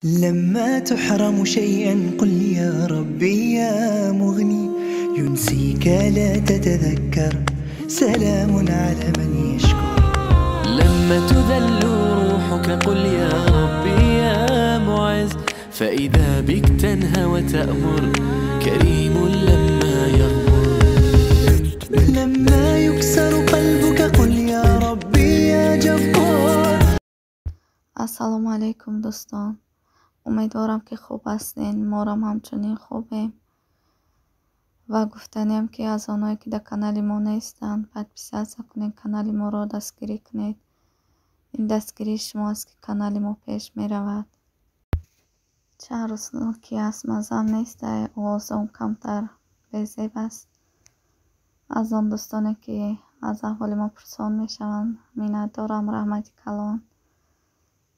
لما تحرم شيئا قل يا ربي يا مغني، ينسيك لا تتذكر، سلام على من يشكر. لما تذل روحك قل يا ربي يا معز، فإذا بك تنهى وتأمر، كريم لما يغمر. لما يكسر قلبك قل يا ربي يا جبار. Ассалому алайкум, дӯстон! Умедворам, ки хуб ҳастед. Морам ҳамчунин хубем. Ва гуфтаниам, ки аз оное, ки дар канали мо нестанд, подписаться кунед, канали моро дастгирӣ кунед. Ин дастгирии шумо аст, ки канали мо пеш меравад. Чанд рӯз ки аст, маззам нест, овозам камтар безеб аст. Аз он дӯстоне, ки аз аҳволи мо пурсон мешаванд, миннатдорам, раҳмати калон.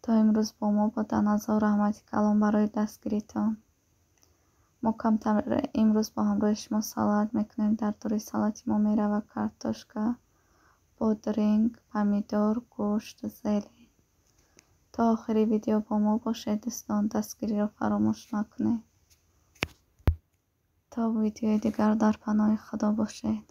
То имрӯз бо мо буданд, ҳазор раҳмати калон барои дастгиритон. Мо камтар имрӯз бо ҳамроҳи шумо салат мекунем. Дар дури салати мо меравад картошка, бодринг, помидор, гӯшт, зелень. То охири видео бо мо бошед, дӯстон, дастгириро фаромӯш накунед. То видеои дигар дар паноҳи Худо бошед.